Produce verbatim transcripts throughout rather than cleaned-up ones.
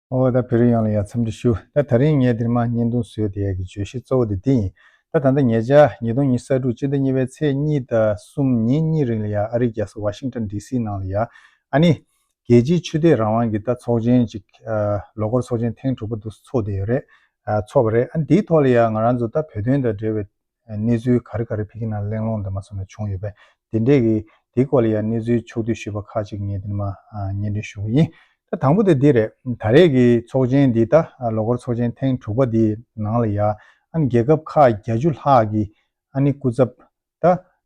ཨོ་ད་བོད་རིགས་ཡོངས་ལ་ཡ་འཚམས་འདྲི་ཞུ། ད་དེ་རིང་ངས་འདིར་མ་བརྙན་ཐུང་བཟོས་དེ་ཡ་གི་བརྗོད་གཞི་གཙོ་བོ་དེ་འདི་ཡིན། ད་ད་ལྟ་ཉེ་ཆར་ཉིས་སྟོང་ཉི་ཤུ་རྩ་དྲུག་སྤྱི་ཟླ་གཉིས་པའི་ཚེས་གཉིས་དང་གསུམ་ཉིན་གཉིས་རིང་ལ་ཡ་ཨ་རིའི་རྒྱལ་ས་ཝ་ཤིང་ཊོན་ཌི་སི་ནང་ལ་ཡ་ཨ་ནི་རྒྱལ་སྤྱིའི་ཆོས་དད་རང་དབང་གི་ད་ཚོགས་ཆེན་ཅིག་ཨ་ལོ་འཁོར་ཚོགས་ཆེན་ཐེངས་དྲུག་པ་དུ་ཚོགས་བསྡད་ཡོད་རེད། ཨ་ཚོགས་པ་རེད། ཨ་འདིའི་ཐོག་ལ་ཡ་ང་རང་ཚོ་ད་བོད་དོན་དང་འབྲེལ་བའི་གནས་ཚུལ་ག་རེ་ག་རེ་ཕ་གི་ནང་གླེང་སློང་དང་མ་སོང་ན་བྱུང་ཡོད་པས། དེ་འདྲས་ཀྱི་དེའི་སྐོར་ལ་ཡང་གནས་ཚུལ་ཕྱོགས་བསྡུས་ཞུས་པ་ཁག་ཅིག་ངས་དེ་ནས་མ་ཨ་སྙན་སྒྲོན་ཞུ་གི་ཡིན། ད་དང་པོ་དེ་འདི་རེད། ད་རེས་ཀྱི་ཚོགས་ཆེན་འདི་ད་ཨ་ལོ་འཁོར་ཚོགས་ཆེན་ཐེངས་དྲུག་པ་འདིའི་ནང་ལ་ཡ་ཨ་ནི་རྒྱལ་ཁབ་ཁག་བརྒྱད་ཅུ་ལྷག་གི་ཨ་ནི་སྐུ་ཚབ་ད་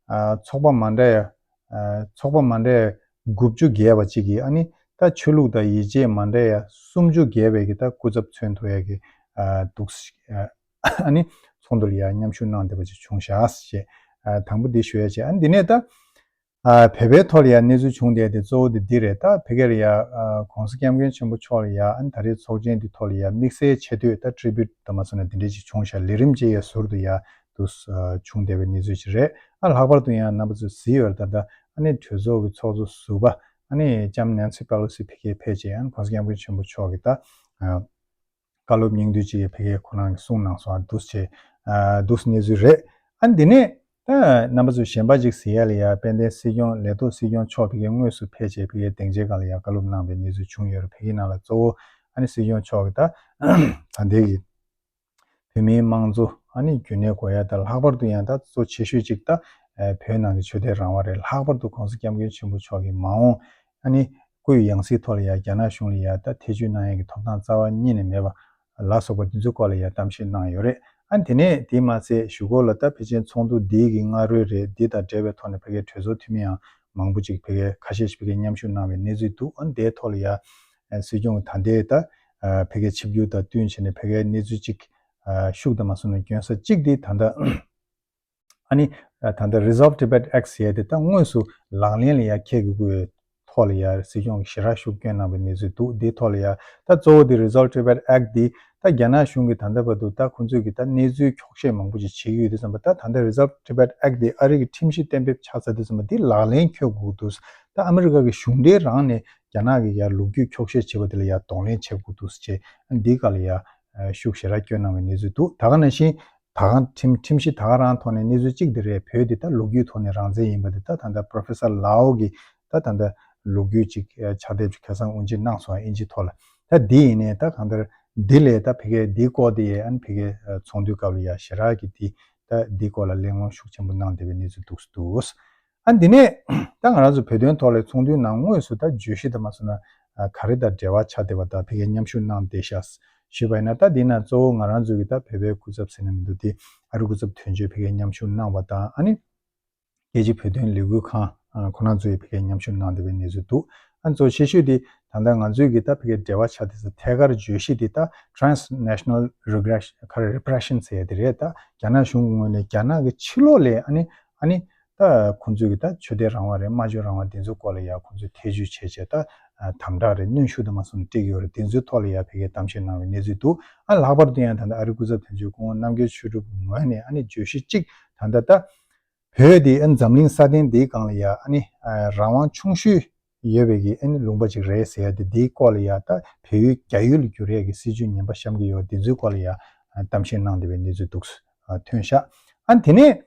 ཨ་ཚོགས་པ་མ་འདྲ་ཡ་ཨ་ཚོགས་པ་མ་འདྲ་ཡ་དགུ་བཅུ་བརྒལ་བ་ཅིག་གིས་ཨ་ནི་ད་ཆོས་ལུགས་དང་ཡིད་ཆེས་མ་འདྲ་ཡ་སུམ་ཅུ་བརྒལ་བའི་གི་ད་སྐུ་ཚབ་མཚོན་ཐུབ་ཡ་གི་ཨ་འདུག་ཨ་ནི་ཚོགས་འདུ་ལ་ཡང་མཉམ་ཞུགས་གནང་བསྡད་པ་ཅིག་བྱུང་བཞག་ཞེས་ཨ་དང་པོ་འདི་ཞུ་ཡ་བྱས། ཨ་འདི་ནས་ད་ཨ་བོད་པའི་ཐོག་ལ་ཡང་གནས་ཚུལ་བྱུང་བསྡད་དེ་གཙོ་བོ་དེ་འདི་རེད། ད་ཕ་གིར་ཡ་ཨ་༸གོང་ས་༸སྐྱབས་མགོན་ཆེན་པོ་མཆོག་ལ་ཡ་ཨ་ནི་ད་རེས་ཚོགས་ཆེན་འདི་ཐོག་ལ་ཡ་དམིགས་བསལ་ཆེ་བསྟོད་ད་ཊི་རི་བིའུཊ་དང་མ་སོང་ན་འདི་འདྲས་ཅིག་བྱུང་ཤག་ལས་རིམ་བཅས་ཡ་ཟུར་དུ་ཡ་དུ་ཨ་བྱུང་བསྡད་པའི་གནས་ཚུལ་ཅིག་རེད། ཨ་ལྷག་པར་དུ་ཡང་རྣམ་པ་ཚོས་གཟིགས་ཡོད་རེད། ད་ད་ཨ་ནི་གྲོས་ཚོགས་ཀྱི་ཚོགས་གཙོ་ཟུར་པ་ཨ་ནི་ལྕམ་ནན་སི་པེ་ལོ་སི་ཕ་གིར་ཕེབས་བྱས་ཨ་ནི་༸གོང་ས་༸སྐྱབས་མགོན་ཆེན་པོ་མཆོག་གི་ད་ཨ། བཀའ་སློབ་སྙིང་བསྡུས་ཅིག་ཕ་གིར་ཁོ་རང་གིས་གསུངས་གནང་སོང་། ཨ་འདུག་སེ་བྱས་ཨ་འདུག་སེ་གནས་ཚུལ་རེད། ཨ་འདི་ནས་ད་རྣམ་པ་ཚོས་གཞན་པ་ཅིག་གཟིགས་ཡ་ལ་ཡ་དཔལ་ལྡན་སྲིད་སྐྱོང་ལས་ཐོག་སྲིད་སྐྱོང་མཆོག་ཕ་གིར་དངོས་སུ་ཕེབས་བྱས་ཕ་གིའི་སྡིངས་ཆའི་སྒང་ལ་ཡ་བཀའ་སློབ་གནང་བའི་གནས་ཚུལ་བྱུང་ཡོད་རེད། ཕ་གི་ནང་ལ་གཙོ་བོ་ཨ་ནི་སྲིད་སྐྱོང་མཆོག་གིས་ད་ད་ལྟའི་གི་བོད་མིའི་དམངས་གཙོ་ཨ་ནི་རྒྱུན་གནས་དགོས་ཡ་ད་ལྷག་པར་དུ་ཡང་ད་གཙོ་ཆེ་ཤོས་ཅིག་ད་ཨ་བོད་ནང་གི་ཆོས་དད་རང་དབང་རེད། ལྷག་པར་དུ་༸གོང་ས་༸སྐྱབས་མགོན་ཆེན་པོ་མཆོག་གིས་མ་འོངས་ཨ་ནི་སྐུའི་ཡང་སྲིད་ཐོག་ལ་ཡ་རྒྱ་ནག་གཞུང་ལ་ཡ་ད་ཐེ་བྱུས་གནང་ཡ་གི་ཐོབ་ཐང་རྩ་བ་ཉིད་ནས་མེད་པ་ལ་སོགས་པ་འདི་ཚོའི་སྐོར་ལ་ཡ་གཏམ་བཤད་གནང་ཡོད་རེད། ཨ་དེ་ནས་དེ་མ་ཚད་གཞུག་གུ་ལ་ད་ཕལ་ཆེར་ཚོགས་འདུ་འདིའི་གི་སྔ་རོལ་རེད། འདི་དང་འབྲེལ་བའི་ཐོག་ནས་ཕ་གིའི་གྲོས་ཚོགས་འཐུས་མི་ཡང་མང་པོ་ཅིག་ཕ་གིའི་ཁ་ཤས་ཤིག་ཕ་གིར་མཉམ་ཞུགས་གནང་བའི་གནས་ཚུལ་འདུག་ཨ་དེའི་ཐོག་ལ་ཡ་ཨ་སྲིད་སྐྱོང་གི་ད་ལྟའི་ད་ཨ་ཕ་གིའི་ཆིབས་བསྒྱུར་དང་བསྟུན་བྱས་ནས་ཕ་གིའི་གནས་ཚུལ་ཅིག་ཨ་ཤུགས་དང་མ་སོང་ན་སྐྱོན་ས་གཅིག་དེ་ད་ལྟ་ཨ་ནི་ཨ་ད་ལྟ་Resolve Tibet Act ཟེར་ཡ་དེ་ད་དངོས་སུ་ལག་ལེན་ལ་ཡ་འཁེལ་དགོས་ཀྱི་ཐོག་ལ་ཡ་སྲིད་སྐྱོང་གིས་ཞེ་དྲག་ཤུགས་བསྐྱོན་གནང་བའི་གནས་ཚུལ་འདུག་འདིའི་ཐོག་ལ་ཡ་ད་གཙོ་བོ་དེ་Resolve Tibet Act འདི་ད་རྒྱ་ནག་གཞུང་གིས་ད་ལྟ་བར་དུ་ད་ཁོང་ཚོས་ཀྱི་ད་གནས་ཚུལ་འཁྱོག་བཤད་མང་པོ་ཅིག་བྱེད་ཀྱི་ཡོད་དུས་ཙམ་པ། ད་ད་ལྟ་Resolve Tibet Act འདི་ཨ་རི་གི་ཁྲིམས་གཞི་གཏན་འབེབས་ཆགས་ཚར་དུས་ཙམ་པ་འདི་ལག་ལེན་འཁེལ་དགོས་འདུག་ད་ཨ་མི་རི་ཀ་གི་གཞུང་འབྲེལ་རང་ནས་རྒྱ་ནག་གི་ཡ་ལོ་རྒྱུས་འཁྱོག་བཤད་བྱེད་པ་དེ་ལ་ཡ་གདོང་ལེན་བྱེད་དགོས་འདུག་ཅེས་འདིའི་སྐབས་ལ་ཡ་ཤུགས་ཞེ་དྲག་བསྐྱོན་གནང་བའི་གནས་ཚུལ་འདུག་ད་ག་ནང་བཞིན་ད་ག་ཁྲིམས་ཁྲིམས་གཞི་ད་ག་རང་ཐོག་ནས་གནས་ཚུལ་གཅིག་དེ་རེད། བོད་འདི་ད་ལོ་རྒྱུས་ཐོག་ནས་རང་བཙན་ཡིན་པ་འདི་ད་ད་ལྟ་Professor Lau གིས་ད་ད་ལྟ་ལོ་རྒྱུས་ཅིག་ཕྱག་དེབ་ཅིག་ཁ་སང་དབུ་འབྱེད་གནང་སོང་། ཨིན་ཇི་ཐོག་ལ། ད་འདི་ཡིན་ནའི་ད་གང་ལྟར་འདི་ལས་ད་ཕ་གིའི་འདི་སྐོར་དེ་ཡས་ཨ་ནི་ཕ་གིའི་ཚོགས་འདུའི་སྐབས་ལ་ཡ་ཞེ་དྲག་གི་འདི་ད་འདི་སྐོར་ལ་གླེང་སློང་ཤུགས་ཆེན་པོ་གནང་བསྡད་པའི་གནས་ཚུལ་འདུག་འདུག་ཨ་འདི་ནས་ད་ང་རང་ཚོ་བོད་དོན་ཐོག་ལ་ཚོགས་འདུའི་ནང་དངོས་སུ་ད་བརྗོད་གཞི་དང་མ་སོང་ན་ག་རེ་དང་འབྲེལ་བ་ཆགས་བསྡད་པ་དང་ཕ་གིའི་མཉམ་ཞུགས་གནང་བསྡད་ཤག་ཞུས་པ་ཡིན་ན། ད་འདི་ན་གཙོ་བོ་ང་རང་ཚོའི་གི་ད་བོད་པའི་སྐུ་ཚབ་ཟེར་ན་མི་འདུག་དེ་ཨ་རི་སྐུ་ཚབ་དོན་གཅོད་ཕ་གིའི་མཉམ་ཞུགས་གནང་བ་དང་། ཨ་ནི་རྒྱལ་སྤྱིའི་བོད་དོན་ལས་འགུལ་ཁང་ཁོ་རང་ཚོའི་ཕ་གིའི་མཉམ་ཞུགས་གནང་བསྡད་པའི་གནས་ཚུལ་འདུག་ཨ་གཙོ་ཆེ་ཤོས་དེ་ད་ལྟ་ང་ཚོའི་གི་ད་ཕ་གིའི་འབྲེལ་བ་ཆགས་དེ་ཚོ་ཐད་ཀར་བརྗོད་གཞི་དེ་ད་Transnational Regression ག་རེ་Repression ཟེར་ཡ་དེ་རེད། ད་རྒྱ་ནག་གཞུང་གི་ངོས་ནས་རྒྱ་ནག་གི་ཕྱི་ལོགས་ལ་ཨ་ནི་ཨ་ནི་ད་ཁོང་ཚོའི་གི་ད་ཆོས་དད་རང་དབང་རེད། སྨྲ་བརྗོད་རང་དབང་དེ་ཚོའི་སྐོར་ལ་ཡ་ཁོང་ཚོས་ཐེ་བྱུས་བྱས་བྱས་ད་དམ་དྲག་རེད། གནོན་ཤུགས་དང་མ་སོང་ནས་སྤྲད་ཀྱི་ཡོད་རེད། དེ་ཚོའི་ཐོག་ལ་ཡ་ཕ་གིའི་གཏམ་བཤད་གནང་བའི་གནས་ཚུལ་འདུག་ཨ་ལྷག་པར་དུ་ཡང་ད་ལྟ་ཨ་རི་སྐུ་ཚབ་དོན་གཅོད་སྐུ་ངོ་རྣམ་རྒྱལ་ཆོས་གྲུབ་ངོས་ནས་ཨ་ནི་བརྗོད་གཞི་གཅིག་ད་ལྟ་ད་བོད་དེ་ཨ་འཛམ་གླིང་ས་སྟེང་འདིའི་སྒང་ལ་ཡ་ཨ་ནི་ཨ་རང་དབང་ཆུང་ཤོས་ཡོད་པའི་གི་ཨ་ནི་ལུང་པ་ཅིག་རེད་ཟེར་ཡ་དེ། འདིའི་སྐོར་ལ་ཡ་ད་བལ་ཡུལ་རྒྱ་ཡུལ་ལ་བསྒྱུར་ཡ་གི་སྲིད་བྱུས་ངན་པ་བཤམས་ཀྱི་ཡོད། འདི་ཚོའི་སྐོར་ལ་ཡ་ཨ་གཏམ་བཤད་གནང་བསྡད་པའི་གནས་ཚུལ་འདུག་ཨ་ཐོན་ཤག་ཨ་དེ་ནས་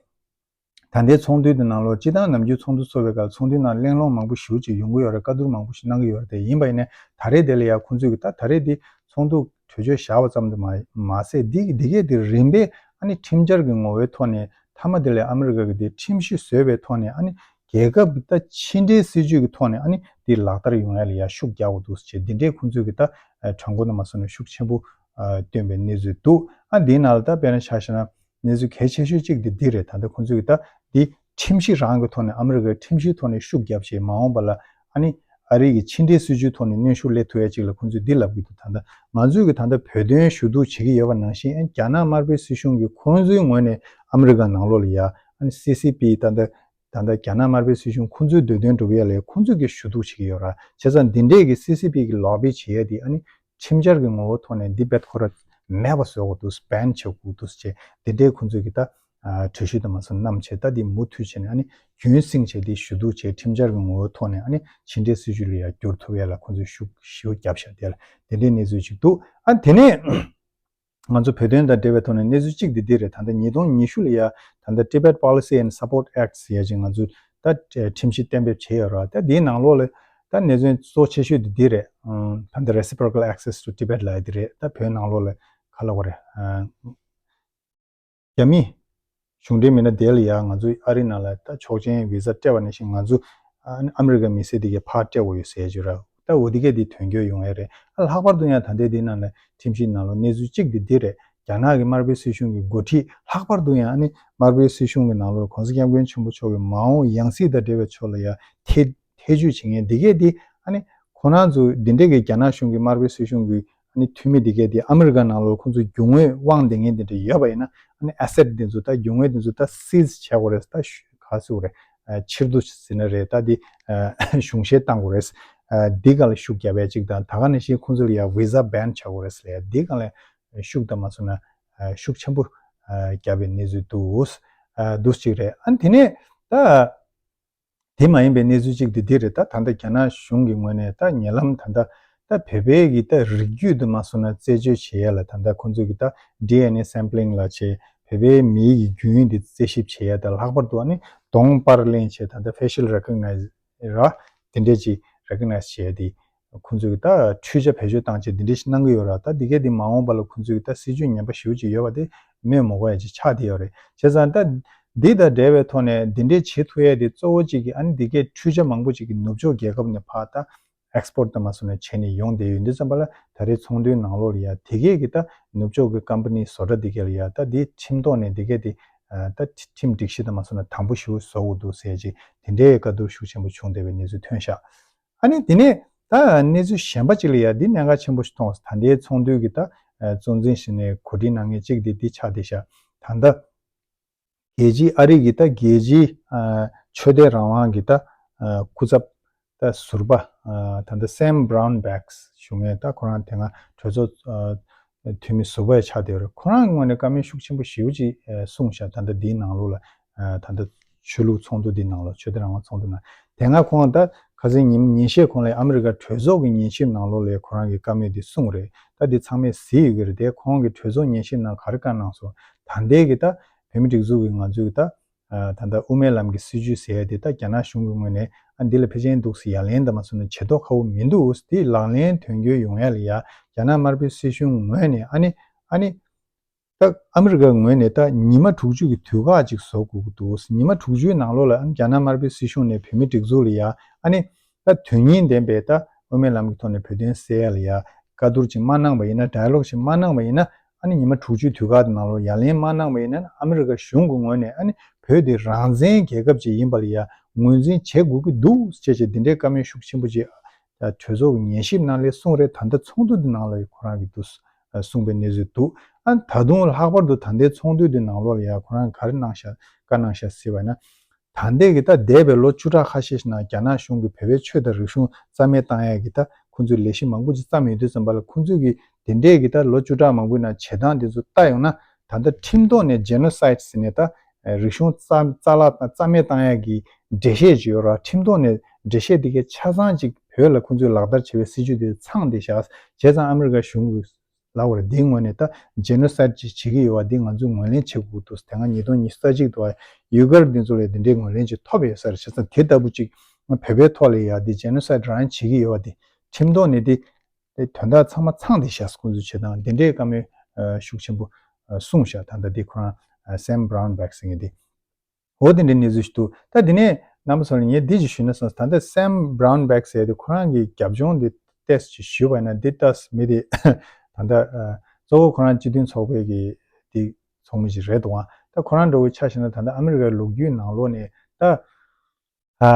ད་ལྟའི་ཚོགས་འདུའི་དེ་ནང་ལོགས་སྤྱིར་བཏང་ནམ་རྒྱུན་ཚོགས་འདུ་ཚོགས་པའི་སྐབས་ཚོགས་འདུའི་ནང་གླེང་སློང་མང་པོ་ཞེ་པོ་ཅིག་ཡོང་གི་ཡོད་རེད། བཀའ་བསྡུར་མང་པོ་ཞིག་གནང་གི་ཡོད་རེད། དེ་ཡིན་པ་ཡིན་ནའི་ད་རེས་དེ་ལ་ཡ་ཁོང་ཚོས་གི་ད་ད་རེས་དེ་ཚོགས་འདུ་གྲོས་ཆོད་བཞག་པ་ཙམ་དུ་མ་མ་ཟད། འདི་འདི་གས་དེ་རིམ་པས་ཨ་ནི་ཁྲིམས་འཆར་གྱི་ངོ་བོའི་ཐོག་ནས་མཐའ་མ་དེ་ལ་ཨ་མི་རི་ཀ་གི་དེ་ཁྲིམས་གཞི་བཟོས་པའི་ཐོག་ནས་ཨ་ནི་རྒྱལ་ཁབ་ཀྱི་ད་ཕྱི་འབྲེལ་སྲིད་ཇུས་ཀྱི་ཐོག་ནས་ཨ་ནི་དེ་ལག་བསྟར་ཡོང་ཡ་ལ་ཡ་ཤུགས་རྒྱག་དགོས་འདུག་ཟེར་འདི་འདྲའི་ཁོང་ཚོས་ཀྱི་ད་གྲོས་འགོ་དང་མ་སོང་ནས་ཤུགས་ཆེན་པོ་བཏོན་པའི་གནས་ཚུལ་འདུག་ཨ་འདིའི་ནང་ལ་ད་དཔེར་ན་ཆ་བཞག་ན་གནས་ཚུལ་གལ་ཆེ་ཤོས་གཅིག་དེ་འདི་རེད། ད་ལྟ་ཁོང་ཚོས་ཀྱི་ད་འདི་ཁྲིམས་གཞི་རང་གི་ཐོག་ནས་ཨ་མི་རི་ཀའི་ཁྲིམས་གཞིའི་ཐོག་ནས་ཤུགས་བརྒྱབ་བྱས་མ་འོངས་པ་ལ་ཨ་ནི་ཨ་རི་གི་ཕྱི་འབྲེལ་སྲིད་ཇུས་ཐོག་ནས་གནོན་ཤུགས་སླེབས་ཐུབ་ཡ་ཅིག་ལ་ཁོང་ཚོས་འདི་ལབ་ཀྱི་འདུག་ད་ལྟ་ང་ཚོས་ཀྱི་ད་ལྟ་བོད་དོན་ཞུ་གཏུག་བྱེད་ཀྱི་ཡོད་པ་ནང་བཞིན་ཨ་རྒྱ་ནག་དམར་པོའི་སྲིད་གཞུང་གིས་ཁོང་ཚོའི་ངོས་ནས་ཨ་མི་རི་ཀ་ནང་ལོགས་ལ་ཡ་ཨ་ནི་སི་སི་པི་ད་ལྟ་ད་ལྟ་རྒྱ་ནག་དམར་པོའི་སྲིད་གཞུང་ཁོང་ཚོའི་འདོད་དོན་སྒྲུབ་ཡ་ལ་ཁོང་ཚོས་ཀྱི་ཞུ་གཏུག་བྱེད་ཀྱི་ཡོད་ར། བྱས་ཙང་འདི་འདྲས་ཀྱི་སི་སི་པི་གི་ལོ་བི་བྱེད་ཡ་དེ་ཨ་ནི་ཁྲིམས་འཆར་གྱི་ངོ་བོ་ཐོག་ནས་འདི་རྦད་ཁོ་ར་མེད་པ་བཟོ་དགོས་འདུག་བྷན་བྱེད་དགོས་འདུག་ཅེས་འདི་འདྲས་ཁོང་ཚོས་ཀྱི་ད་ གྲོས་གཞི་དུ་མ་སོང་བསྣམས་བྱས། ད་འདི་མུ་མཐུད་བྱས་ནས་ཨ་ནི་རྒྱུན་བསྲིངས་བྱས་ཏེ་ཞུ་གཏུག་བྱས། ཁྲིམས་འཆར་གྱི་ངོ་བོའི་ཐོག་ནས་ཨ་ནི་ཕྱི་འབྲེལ་སྲིད་ཇུས་ལ་ཡང་བསྒྱུར་ཐུབ་ཡ་ལ་ཁོང་ཚོས་ཤུགས་ཞེ་པོ་བརྒྱབ་ཤག་དེ་ལ་དེ་འདྲའི་གནས་ཚུལ་ཅིག་འདུག་ཨ་དེ་ནས་ང་ཚོ་བོད་དོན་དང་འབྲེལ་བའི་ཐོག་ནས་གནས་ཚུལ་གཅིག་དེ་འདི་རེད། ད་ལྟ་ཉིས་སྟོང་ཉི་ཤུ་ལ་ཡ་ད་ལྟ་Tibet Policy and Support Act ཟེར་ཡ་ཅིག་ང་ཚོས་ད་ཁྲིམས་གཞི་གཏན་འབེབས་བྱས་ཡོད་རེད། ད་འདིའི་ནང་ལོགས་ལ་ད་གནད་དོན་གཙོ་ཆེ་ཤོས་དེ་འདི་རེད། ཨང་། ད་ལྟ་Reciprocal Access to Tibet ལབ་ཡ་དེ་རེད། ད་བོད་ནང་ལོགས་ལ་ག་ལབ་དགོས་རེད། ཨང་། རྒྱ་མི་གཞུང་འབྲེལ་མི་སྣ་དེ་ལ་ཡ་ང་ཚོ་ཨ་རི་ནང་ལ་ད་ཆོག་མཆན་བི་ཟ་སྤྲད་པ་ནང་བཞིན་ང་ཚོ་ཨ་ཨ་མི་རི་ཀ་མི་སེར་དེ་གས་ཕར་སྤྲད་དགོས་ཡོད་ཟེར་རྒྱུ་ར། ད་འོ་དེ་གས་དེ་དོན་འཁྱོལ་ཡོང་ཡ་རེད། ཨ་ལྷག་པར་དུ་ཡང་ད་ལྟའི་དེ་ནང་ལ་ཁྲིམས་གཞིའི་ནང་ལོགས་གནས་ཚུལ་གཅིག་དེ་འདི་རེད། རྒྱ་ནག་གི་དམར་པོའི་སྲིད་གཞུང་གི་འགོ་ཁྲིད། ལྷག་པར་དུ་ཡང་ཨ་ནི་དམར་པོའི་སྲིད་གཞུང་གི་ནང་ལོགས་༸གོང་ས་༸སྐྱབས་མགོན་ཆེན་པོ་མཆོག་གི་མ་འོངས་ཡང་སྲིད་དང་འབྲེལ་བའི་ཕྱོགས་ལ་ཡ་ཐེ་ཐེ་ཇུས་བྱེད་མཁན་འདི་གས་དེ་ཨ་ནི་ཁོ་རང་ཚོ་འདི་འདྲས་ཀྱི་རྒྱ་ནག་གཞུང་གི་དམར་པོའི་སྲིད་གཞུང་གི་ཨ་ནི་འཐུས་མི་འདི་གས་དེ་ཨ་མི་རི་ཀ་ནང་ལོགས་ཁོང་ཚོ་རྒྱུ་དངོས་དབང་ལྡན་མཁན་འདི་འདྲ་ཡོད་པ་ཡིན་ན། ཨ་ནི་ཨེ་སེ་ཊི་འདི་ཚོ་ད་རྒྱུ་དངོས་འདི་ཚོ་ད་སིས་བྱ་དགོས་རེད། ད་ཤུ་ག་སུ་རེད། ཨ་ཕྱིར་བསྡུ་ཟེར་ན་རེད། ད་འདི་ཨ་གཞུང་བཞེས་བཏང་དགོས་རེད། ཨ་འདི་ག་ལ་ཤུགས་རྒྱབ་ཡ་གཅིག་དང་། ད་ག་ནང་བཞིན་ཁོང་ཚོ་ལ་ཡ་བི་ཟ་བྷན་བྱ་དགོས་རེད་ཟེར་ཡ་འདི་ག་ལ་ཤུགས་དང་མ་སོང་ན་ཨ་ཤུགས་ཆེན་པོ་ཨ་རྒྱབ་པའི་གནས་ཚུལ་འདུག་ཨ་འདུག་གཅིག་རེད། ཨ་ནི་དེ་ནས་ད། དེ་མ་ཡིན་པའི་གནས་ཚུལ་གཅིག་དེ་འདི་རེད། ད་ད་ལྟ་རྒྱ་ནག་གཞུང་གི་ངོས་ནས་ད་ཉེ་ལམ་ད་ལྟ་ད་བོད་པའི་གི་ད་རིགས་རྒྱུད་དུ་མ་སོང་ན་རྩད་གཅོད་བྱེད་ཡ་ལ་ད་ལྟ་ཁོང་ཚོས་གི་ད་ཌི་ཨེན་ཨེ་སེམ་པི་ལིང་ལ་བྱེད། བོད་པའི་མིའི་གི་རྒྱུན་འདི་རྩད་ཞིབ་བྱེད་ཡ་ད་ལྷག་པར་དུ་ཨ་ནི་གདོང་པར་ལེན་བྱེད། ད་ལྟ་ཕེ་ཤལ་རེ་ཀོག་ནའི་ཛི་ར་དེ་འདྲས་ཅིག་རེ་ཀོག་ནའི་ཛི་བྱེད་ཡ་དེ། ཁོང་ཚོས་ད་འཕྲུལ་ཆ་བེད་སྤྱོད་བཏང་བྱས་འདི་འདྲས་ཞིག་གནང་གི་ཡོད་ར། ད་འདི་གས་འདི་མ་འོངས་པ་ལ་ཁོང་ཚོས་ད་སྲིད་ཇུས་ངན་པ་ཞེ་པོ་ཅིག་ཡོད་པ་དེ་སྨོས་མ་དགོས་ཡ་ཅིག་ཆགས་བསྡད་ཡོད་རེད། བྱས་ཙང་ད་འདི་དང་འབྲེལ་བའི་ཐོག་ནས་འདི་འདྲས་བྱེད་ཐུབ་ཡ་དེ་གཙོ་བོ་གཅིག་གི་ཨ་ནི་འདི་གས་འཕྲུལ་ཆ་མང་པོ་ཅིག་གི་ནུབ་ཕྱོགས་རྒྱལ་ཁབ་ནས་ཕར་ད་ཨེག་སི་པོར་ཊི་དང་མ་སོང་ནས་བྱས་ནས་ཡོང་བསྡད་ཡོད་འདི་ཙམ་པ་ལ། ད་རེས་ཚོགས་འདུའི་ནང་ལོགས་ལ་ཡ་དེ་གས་ཀྱི་ད་ནུབ་ཕྱོགས་ཀྱི་ཀམ་པ་ནི་བཟོ་གྲྭ་འདི་གས་ལ་ཡ་ད་འདི་ཁྲིམས་ཐོག་ནས་འདི་གས་དེ་ད་ཁྲིམས་སྒྲིག་གཞི་དང་མ་སོང་ན་དམ་པོ་ཞེ་པོ་བཟོ་དགོས་འདུག་ཟེར་ཅིག་དེ་འདྲའི་བཀའ་བསྡུར་ཤུགས་ཆེན་པོ་བྱུང་བསྡད་པའི་གནས་ཚུལ་ཐོན་ཤག་ཨ་ནི་དེ་ནས་ད་གནས་ཚུལ་གཞན་པ་ཅིག་ལ་ཡ་འདི་གནད་འགག་ཆེན་པོ་ཞིག་མཐོང་སོང་། ད་ལྟའི་ཚོགས་འདུའི་གི་ད་གཙོ་འཛིན་ཞིག་ནས་གོ་སྒྲིག་གནང་མཁན་གཅིག་དེ་འདི་ཆགས་བསྡད་ཤག་ད་ལྟ་རྒྱལ་སྤྱིའི་ཨ་རི་གི་ད་རྒྱལ་སྤྱིའི་ཨ་ཆོས་དད་རང་དབང་གི་ད་ཨ་སྐུ་ཚབ་ད་ཟུར་པ་ཨ་ད་ལྟ་སེམ་བྷ་རའུན་བྷེག་ཞུ་མཁན། ད་ཁོ་རང་དེ་སྔ་གྲོས་ཚོགས་ཨ་འཐུས་མི་ཟུར་པ་ཡང་ཆགས་བསྡད་ཡོད་རེད། ཁོ་རང་གི་ངོས་ནས་བཀའ་མོལ་ཤུགས་ཆེན་པོ་ཞེ་པོ་ཅིག་ཨ་གསུངས་ཤག་ད་ལྟ་འདིའི་ནང་ལོགས་ལ་ཨ་ད་ལྟ་ཆོས་ལུགས་ཚོགས་འདུ་འདི་ནང་ལོགས། ཆོས་དད་རང་དབང་ཚོགས་འདུ་ནང་དེ་སྔ་ཁོང་ད་ཁ་སང་ཉིན་ཉིན་ཤས་གོང་ལ་ཨ་མི་རི་ཀ་གྲོས་ཚོགས་ཀྱི་ཉན་ཞིབ་ནང་ལོགས་ལ་ཁོ་རང་གི་བཀའ་མོལ་འདི་གསུངས་རེད། ད་འདི་ཚང་མས་གཟིགས་ཡོད་ཀྱི་རེད། དེ་ཁོང་གི་གྲོས་ཚོགས་ཉན་ཞིབ་ནང་ག་རེ་བཀའ་གནང་སོང་། ད་ལྟའི་གི་ད་བོད་མི་སྒྲིག་འཛུགས་ཀྱི་ང་ཚོའི་གི་ད་ཨ་ད་ལྟ་དབུ་མའི་ལམ་གྱི་སྲིད་བྱུས་ཟེར་ཡ་དེ་ད་རྒྱ་ནག་གཞུང་གི་ངོས་ནས་ཨ་འདི་ལ་ཕལ་ཆེར་འདུག་སེ་ཡ་ལན་དང་མ་སོང་ན་བྱེད་མདོག་ཁ་པོ་མི་འདུག་དེ་ལག་ལེན་དོན་འཁྱོལ་ཡོང་ཡ་ལ་ཡ་རྒྱ་ནག་དམར་པོའི་སྲིད་གཞུང་ངོས་ནས་ཨ་ནི་ཨ་ནི། ད་ཨ་མི་རི་ཀའི་ངོས་ནས་ད་ཉི་མ་དྲུག་ཅུ་གི་དུས་བཀག་ཅིག་བཟོ་དགོས་ཀྱི་འདུག་ཉི་མ་དྲུག་ཅུའི་ནང་ལོགས་ལ་ཨ་ནི་རྒྱ་ནག་དམར་པོའི་སྲིད་གཞུང་ནས་བོད་མི་སྒྲིག་འཛུགས་ལ་ཡ་ཨ་ནི་ད་དོན་སྙིང་ལྡན་པའི་ད་དབུ་མའི་ལམ་གྱི་ཐོག་ནས་བོད་དོན་སེལ་ཡ་ལ་ཡ་བཀའ་བསྡུར་ཅིག་མ་གནང་བ་ཡིན་ན། ཌའི་ལོག་ཅིག་མ་གནང་བ་ཡིན་ན། ཨ་ནི་ཉི་མ་དྲུག་ཅུའི་དུས་བཀག་དེ་ནང་ལོགས་ཡ་ལན་མ་གནང་བ་ཡིན་ན། ཨ་མི་རི་ཀ་གཞུང་གི་ངོས་ནས་ཨ་ནི་བོད་དེ་རང་བཙན་རྒྱལ་ཁབ་ཅིག་ཡིན་པ་ལ་ཡ་ངོས་འཛིན་བྱེད་དགོས་ཀྱི་འདུག་ཅེས་བྱས་འདི་འདྲའི་བཀའ་མོལ་ཤུགས་ཆེན་པོ་ཅིག་གྲོས་ཚོགས་ཀྱི་ཉན་ཞིབ་ནང་ལ་གསུངས་རེད། ད་ལྟ་ཚོགས་འདུ་འདི་ནང་ལ་ཡང་ཁོ་རང་གིས་འདུག་གསུངས་པའི་གནས་ཚུལ་འདུག་ཨ་ད་དུང་ལྷག་པར་དུ་ད་ལྟའི་ཚོགས་འདུ་འདི་ནང་ལོགས་ལ་ཡང་ཁོ་རང་གིས་ག་རེ་གནང་ཤག་བཀའ་གནང་ཤག་ཟེར་བ་ན། ད་ལྟའི་གི་ད་འདས་པའི་ལོ་བཅུ་ཕྲག་ཁ་ཤས་ཤིག་ནང་རྒྱ་ནག་གཞུང་གིས་བོད་པའི་ཆོས་དང་རིག་གཞུང་རྩ་མེད་བཏང་ཡག་གི་ད་ཁོང་ཚོས་ལས་གཞི་མང་པོ་ཅིག་བརྩམས་ཡོད་དུས་ཙམ་པ་ལ། ཁོང་ཚོས་གི་དེ་འདྲའི་གི་ད་ལོ་བཅུ་ཕྲག་མང་པོའི་ནང་བྱེད་སྟངས་དེ་ཚོ་ལྟ་ཡོང་ན། ད་ལྟ་ཁྲིམས་ཐོག་ནས་ཇེ་ནོ་སའིཌ་ཟེར་ནས་ད་རིག་གཞུང་རྩ་རྩ་བརླག་དང་རྩ་མེད་བཏང་ཡག་གི་འགྲེལ་བཤད་ཅིག་ཡོད་ར། ཁྲིམས་ཐོག་ནས་འགྲེལ་བཤད་དེ་གའི་ཆ་ཚང་ཅིག་བོད་ལ་ཁོང་ཚོས་ལག་བསྟར་བྱེད་པའི་སྲིད་ཇུས་དེ་ཚང་བསྡད་ཤག་བྱས་ཙང་ཨ་མི་རི་ཀ་གཞུང་གིས་ལབ་པ་རེད། འདིའི་ངོས་ནས་ད་ཇེ་ནོ་སའིཌ་ཅིག་བྱེད་ཀྱི་ཡོད་པ་འདི་ང་ཚོས་ངོས་ལེན་བྱེད་དགོས་འདུག་དེ་སྔ་ཉིས་སྟོང་ཉི་ཤུ་རྩ་གཅིག་དུ་ཡུ་གུར་འདི་ཚོ་ལ་འདི་འདྲའི་ངོས་ལེན་ཅིག་ཐོབ་ཡོད་ས་རེད། བྱས་ཙང་དེ་ལྟ་བུ་ཅིག་བོད་པའི་ཐོག་ལ་ཡ་འདི་ཇེ་ནོ་སའིཌ་རང་བྱེད་ཀྱི་ཡོད་པ་འདི་ཁྲིམས་ཐོག་ནས་འདི་དོན་དག་ཚང་མ་ཚང་བསྡད་ཤག་ཁོང་ཚོས་བྱེད་སྟངས་དེ་འདྲའི་བཀའ་མོལ་ཤུགས་ཆེན་པོ་གསུངས་ཤག་ད་ལྟ་འདི་ཁོ་རང་སེམ་བྷ་རའུན་བྷེག་ཟེར་མཁན་འདི། འོ་དེ་འདྲའི་གནས་ཚུལ་ཞིག་འདུག་ད་དེ་ནས་རྣམ་པ་ཚོ་ལ་ངས་འདི་ཅིག་ཞུས་ན་བསམ་སོང་། ད་ལྟ་སེམ་བྷ་རའུན་བྷེག་ཟེར་དེ་ཁོ་རང་གི་རྒྱབ་ལྗོངས་འདི་ཏོག་ཙམ་ཞུས་པ་ཡིན་ན། འདི་ལྟ་མི་དེ་ད་ལྟ་ཨ་གཙོ་བོ་ཁོ་རང་སྤྱི་མཐུན་ཚོགས་པའི་གི་དེ་ཚོགས་མི་ཅིག་རེད་འདུག་ད་ཁོ་རང་འདྲ་བོའི་ཆ་བཞག་ན་ད་ལྟ་ཨ་མི་རི་ཀའི་ལོ་རྒྱུས་ནང་ལོགས་ནས་ད་ཨ་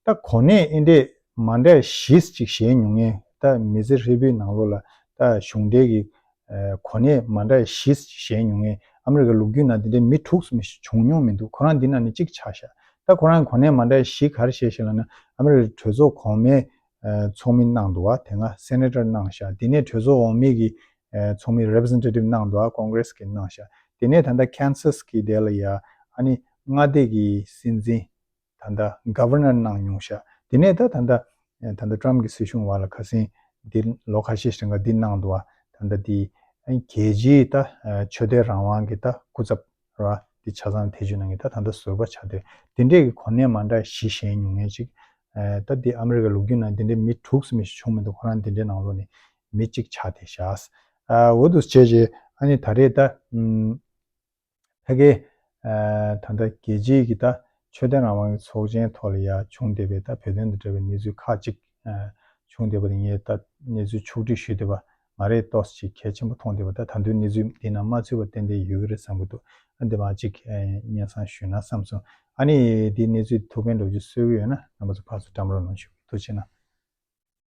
ད་གོ་གནས་ཨེ་འདྲས་མ་འདྲ་བཞི་ཅིག་བཞེས་མྱོང་མཁན། ད་མི་ཚེ་ཧྲིལ་པོའི་ནང་ལོགས་ལ་ད་གཞུང་འབྲེལ་གྱི་ཨ་གོ་གནས་མ་འདྲ་བཞི་བཞེས་མྱོང་མཁན་ཨ་མི་རི་ཀའི་ལོ་རྒྱུས་ནང་འདི་འདྲའི་མི་དྲུག་ཙམ་ཞིག་བྱུང་མྱོང་མི་འདུག་ཁོ་རང་འདི་ནང་ནས་གཅིག་ཆགས་ཤག་ད་ཁོ་རང་གོ་གནས་མ་འདྲ་བཞི་ག་རེ་བཞེས་ཤག་ལབ་ན། ཨ་མི་རི་ཀའི་གྲོས་ཚོགས་གོང་མའི་ཨ་ཚོགས་མི་གནང་འདུག་བ། དེ་སྔ་སེ་ནེ་ཊར་གནང་ཤག་དེ་ནས་གྲོས་ཚོགས་འོག་མའི་གི་ཨ་ཚོགས་མི་རེ་པི་རི་ཟེན་ཊེ་ཊིབ་གནང་འདུག་བ། ཀོང་གྷི་རེ་སི་གི་གནང་ཤག་དེ་ནས་ད་ལྟ་ཁན་སཱས་ཀྱི་དེ་ལ་ཡ་ཨ་ནི་མངའ་སྡེ་གི་སྲིད་འཛིན་ད་ལྟ་གྷ་ཝར་ནར་གནང་མྱོང་ཤག་དེ་ནས་ད་ད་ལྟ་ད་ལྟ་ཊམ་གྱི་སྲིད་གཞུང་བར་ལ་ཁ་སང་འདི་ལོ་ཁ་ཤས་ཤིག་རིང་ག་འདི་གནང་འདུག་བ། ད་ལྟ་འདི་རྒྱལ་སྤྱིའི་ད་ཆོས་དད་རང་དབང་གི་ད་སྐུ་ཚབ་ར་འདི་ཆ་ཚང་ཐེ་ཇུས་གནང་གི་ད་ད་ལྟ་ཟུར་པ་ཆགས་དེ་དེ་འདྲས་ཀྱི་གོ་གནས་མ་འདྲ་བཞི་བཞེས་མྱོང་མཁན་ཅིག་ད་འདི་ཨ་མི་རི་ཀའི་ལོ་རྒྱུས་ནང་འདི་འདྲས་མི་དྲུག་ཙམ་ཞིག་བྱུང་མི་འདུག་ཁོ་རང་འདི་འདྲས་ནང་ལོགས་ནས་མི་གཅིག་ཆགས་དེ་བཞག་འོ་འདུག་བྱས་རྗེས་ཨ་ནི་ད་རེས་ད་ཕ་གི་ད་ལྟ་རྒྱལ་སྤྱིའི་གི་ད་ཆོས་དད་རང་དབང་གི་ཚོགས་ཆེན་ཐོག་ལ་ཡ་བྱུང་བསྡད་པའི་ད་བོད་དོན་དང་འབྲེལ་བའི་གནས་ཚུལ་ཁག་ཅིག་བྱུང་བསྡད་པ་དེ་ངས་ད་གནས་ཚུལ་ཕྱོགས་བསྒྲིགས་ཞུས་བསྡད་པ་མ་རེད་ཏོག་ཙམ་ཅིག་གལ་ཆེན་པོ་མཐོང་བསྡད་པ་ད་ད་དུང་གནས་ཚུལ་འདི་ནང་མ་ཚུད་པ་ཏན་ཏན་ཡོད་ཀྱི་རེད་བསམ་གྱི་འདུག་ཨ་འདི་མ་ཅིག་སྙན་སེང་ཞུས་ན་བསམ་སོང་། ཨ་ནི་འདི་གནས་ཚུལ་ཐུགས་ཕན་འདྲ་བོ་ཅིག་གསོས་ཀྱི་ཡོད་ན་རྣམ་པ་ཚོ་ཕར་ཚུར་བཀྲམ་རོགས་གནང་ཞུ། ཐུགས་རྗེ་གནང་།